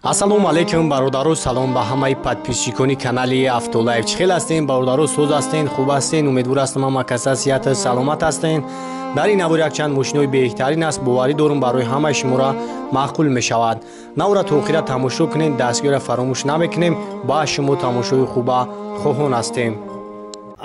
Ассалому алайкум бародаро, салом ба ҳамаи подписчикони канали Автолайв. Чӣ хел ҳастем бародаро, соз ҳастен, хуб ҳастен? Умедвор ҳастам ҳама каса сиҳату саломат ҳастен. Дар ин навор якчанд мошинои беҳтарин аст, боварӣ дорум барои ҳамаи шуморо маъқул мешавад. Навора то охира тамошо кунед, дастгиҳоро фаромӯш намекунем, ба шумо тамошои хуба хоҳон ҳастем.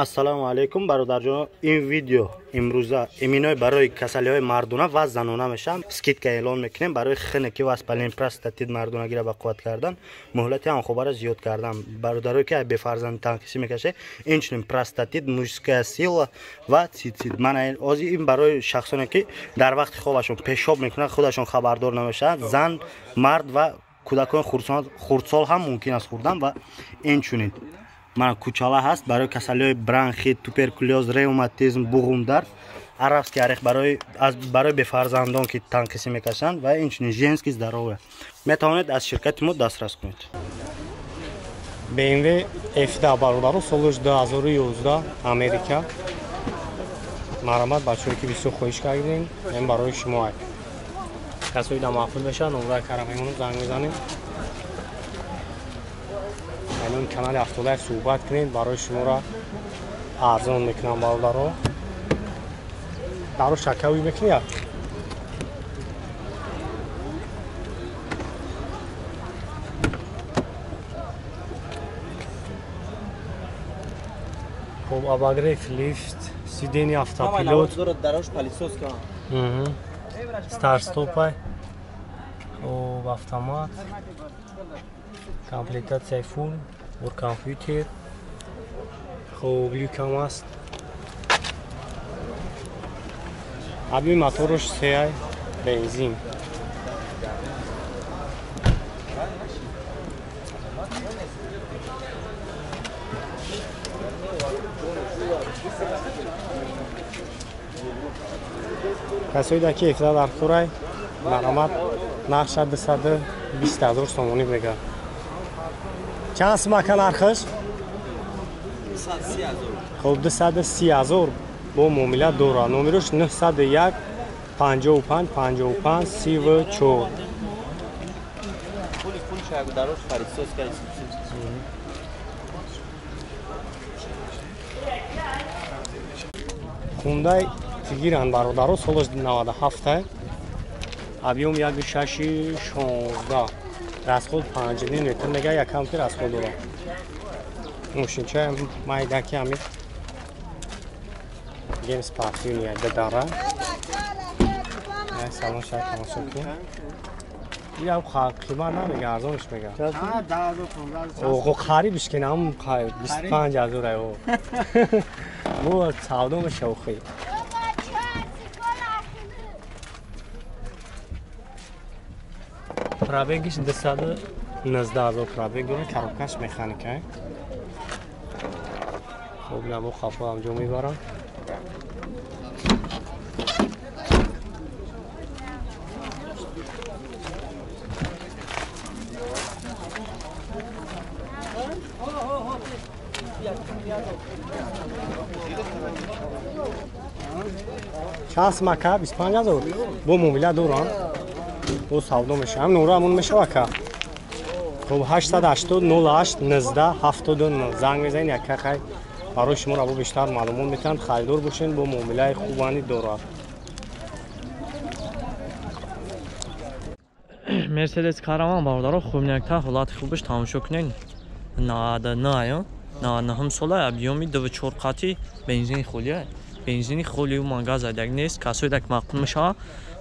Ассалому алайкум бародарҷон, ин видео имрӯза иминой барои касалиҳои мардона ва занона мешаванд. Скидка эълон мекунем барои хунукӣ ва воспаление простатит мардонагиро ба қувват кардан, муҳлати ҳамхобаро зиёд кардан. Бародарое ки бефарзанд танқисӣ мекашед, инчунин простатит, мужская сила ва цицит. Мана ҳозир ин барои шахсоне ки дар вақти хобашон пешоб мекунанд, худашон хабардор намешаванд, зан, мард ва кӯдакони хурдсол ҳам мумкин аст хӯрдан. Ва инчунин мана кучала ҳаст барои касалиҳои бронхит, туберкулёз, ревматизм, буғумдард, арабский орех барои бефарзандон ки танқисӣ мекашанд ва инчунин женский здоровье. Метавонед аз ширкати мо дастрас кунед. BMW F10 бародаро, солаш 2011, Америка. Марҳамат бачаҳое ки бисёр хоҳиш кардем, ин барои шумо. Касое дар маъқул мешавад, номраи кара мемонам, занг мезанем. Ин канали Автолайв суҳбат кунед, барои шуморо арзон мекунам бародаро. Даро шакавӣ мекунӣ? Хоб, обогрев, лифт, сиденье, автопилот. Старт-стопай. Хоб, автомат. Комплектация фул, бор компютер. Хоб, люкам аст. Аби моторш сеай, бензин. Касоида ки F10 дар курай, марҳамат, нархша 220 ҳазор сомонӣ мегӯяд. Чанд сум ака нархаш? 230. Хоб, 230 ҳазор бо муомила дорад. Номерош 901 55 55 34. Хундай Тигиран бародаро, солаш 97, объем 1.616, расход 5 литр мега, якам ки расход дорад. Мошинча майдаки ҳами гем спортивный дадара. Салон шай тамошо кун. Ин қимат намега, арзонш мега. Ого, қарибш ки нам 25 ҳазор ай. Бо савдо меша охи. Пробегиш 219 ҳазор пробег дорад, коробкаш механика. Хоб, набо хафо ҳамҷо мебарам. Чанд сум ака? 25 ҳазор. Бо муомила дорам. Бо савдо мешавам. Нура ҳамон мешава ака? Хоб, 880 08 19 79 занг мезанед, яка хай барои шуморо бо бештар маълумот метавонанд. Харидор бошед, бо муомилаи хубани дорад. Мерседес Караван бародаро, хубнякта ҳолати хубаш тамошо кунед. 99 99 сола, объёми 24 қати, бензини холия. Бензини холию мангаз як нест, касое дак маъқул мешавад.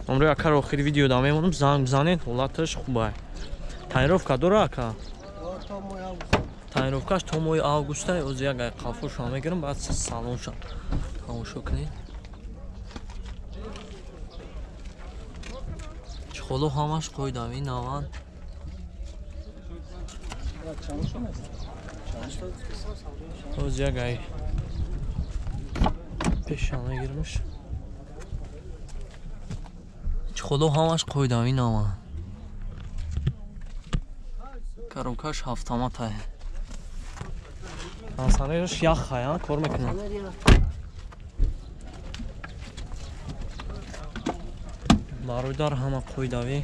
Номрои акаро охири видео да мемонам, занг бизанед, ҳолаташ хуб ай. Тонировка дора ака? Тонировкаш то моҳи августа, оз як қафошро мегирам, баъд салонша тамошо кунед. Чхоло ҳамаш қоидави наванд. Оз як ай пеша мегирамш. Чхоло ҳамаш қоидави наванд. Коробкаш ҳафтаматай. Ансанерш яхай, кор мекунад. Барои дар ҳама қоидавӣ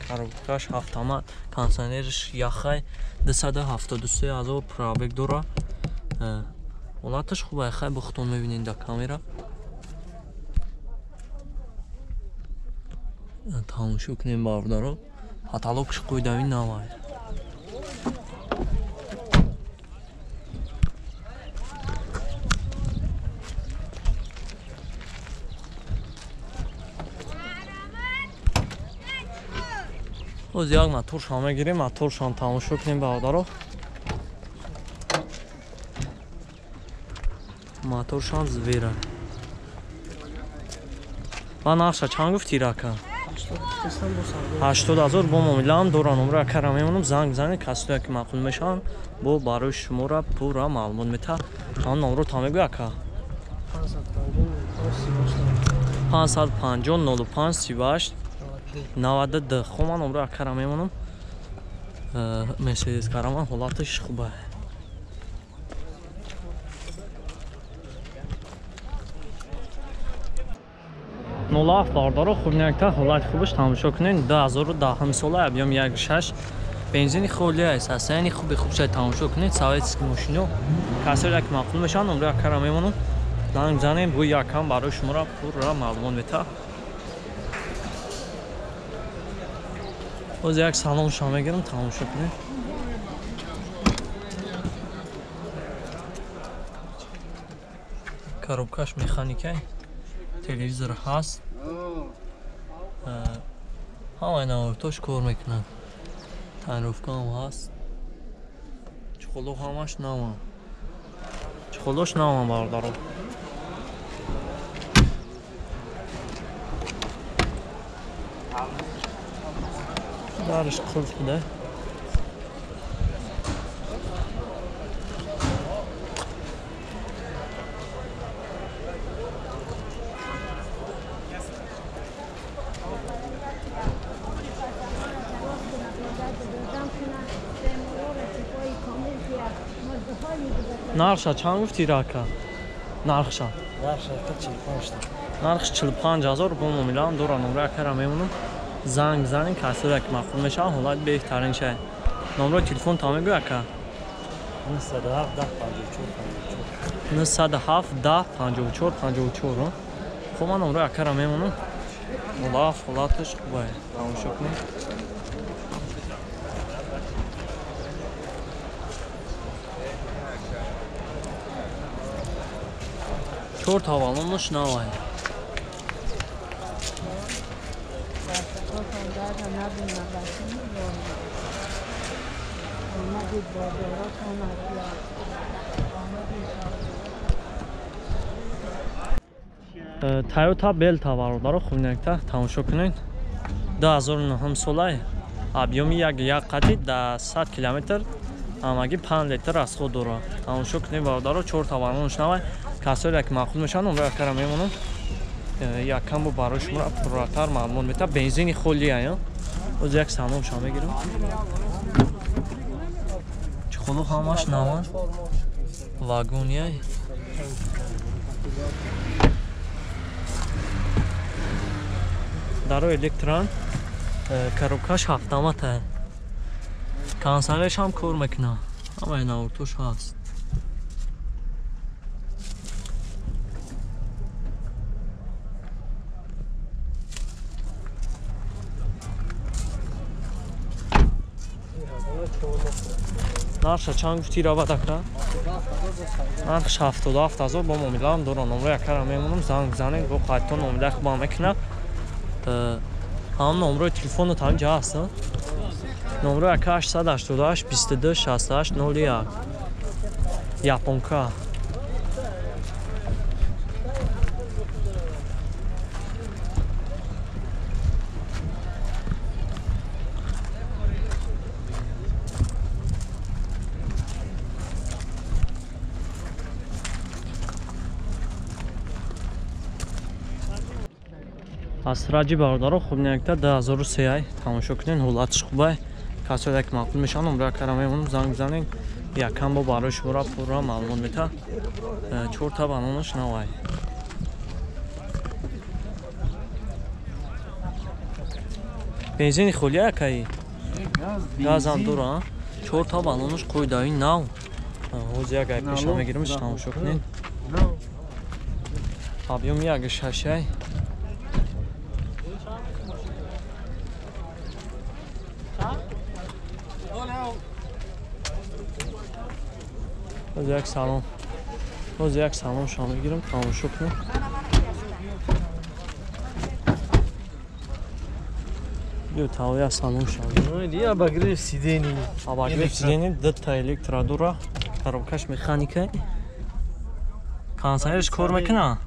Коробкаш автомат, кондиционерш яхай, 273 ҳазор пробег дора. Ҳолаташ хуб ай, хай бухтон мебинед дар камера. Тамошо кунем бародаро. Потолокш қӯйдави навай. Оз як моторшам мегирем, моторшам тамошо кунем бародаро. Моторшам звера. Ба нақша чанд гуфти рака? 80 ҳазор бо муомилаам дора. Номро акара мемонам, занг бизанед, касое ки маъқул мешаванд, бо барои шуморо пурра маълумот метаҳад. Ҳам номро та мегӯй ака? 550 05 38 92. Хо ман номро акара мемонам. Мерседес караман ҳолаташ хуба. Нолаф бародаро, хубнякта ҳолати хубаш тамошо кунед. 2010 сола объем 1.6 бензини холи аст. Состояние хуби хубша тамошо кунед. Советский мошино. Касое ки маъқул мешаванд, номро акара мемонам. Занг бизанем, бо якам барои шуморо пурра маълумот метаҳад. Боз як салоншам мегирам, тамошо кунед. Коробкаш механикай, телевизор ҳаст. Ҳамаи навортош кор мекунад. Тонировкаам ҳаст. Чухоло ҳамаш навам. Чухолош навам бародаро. Дарш қулф буда. Нархша чанд гуфти рака? Нархша? Нархша 45. Нархш 45 ҳазор бо муомилаам дора. Номро акара мемонам. Занг бизанед, касое ки маъқул мешаванд, ҳолат беҳтарин шай. Номро телефон та мегӯй ака? 907 10 54 54. 907 10 54 54. Хоб ман номро акара мемонам. Ҳолат ҳолаташ хуб ай. Тамошо кунед. Чор таваллонаш навай. Toyota Belta бародаро, хубнякта тамошо кунед. 2009 солай, объёми 1.1 қати да 100 километр ҳамагӣ 5 литр расход дорад. Тамошо кунед бародаро, чор таваллонаш навай. Касое ки маъқул мешаванд, номро акара мемонам. Якам бо барои шуморо пурратар маълумот метаҳад. Бензини холи ай. Оз як салоншам мегирам. Чухоло ҳамаш наван. Вагони ай. Даро электран, коробкаш автомат ай. Кондиционерш ҳам кор мекунад. Ҳамаи навортош ҳаст. Нархша чанд гуфти равад ака? Нархш 77 ҳазор бо муомилаам дора. Номро якара мемонам, занг бизанед, бо қайтон муомила хубам мекунад. Ҳам номрои телефонот ҳам ҷа ҳаст. Номрои ака 888 22 68 01. Японка. Астраҷи бародаро, хубнякта 2003 ай тамошо кунед, ҳолаташ хуб ай. Касое ки маъқул мешаванд, номро акара мемонам, занг бизанед. Якам бо барои шуморо пурра маълумот метаҳад. Чорта банонаш навай. Бензини холия акаи? Газам дура. Чорта баллонаш қойдаи нав. Ҳозир як ай пеша мегирам, тамошо кунед. Объём як шашай. Ҳозир як салон. Ҳозир як салон шо мегирам, тамошо кунед. Биё тавоя салон шо. Обогрев сидений. Обогрев сидений, дта электродура, коробкаш механика. Кондиционерш кор мекуна?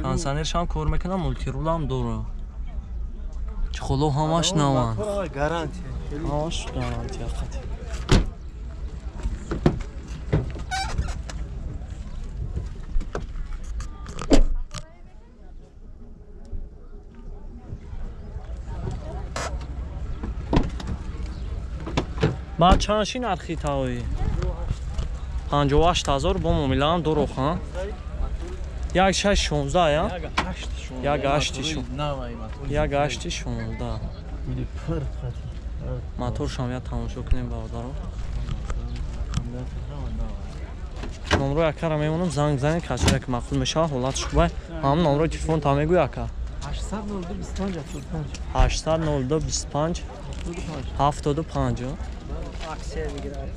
Кондиционерш ҳам кор мекуна, мултирул ҳам дора. Чехоло ҳамаш наванд. Гарантия. Ҳамаш гарантия қати. Ба чанд ши нархи тавои? 58 000 бо муомилаам дорохан. Як шаш шонздаҳ, я? Як ҳашти як ҳашти 16. Моторшам я тамошо кунем, бародаро. Номрои акара мемонам, занг бизанед, касое ки маъқул мешавад, ҳолатш хубай. Ҳам номрои телефон та мегӯй, ака? 802 25 75. 802 25 75. Акция мегирад.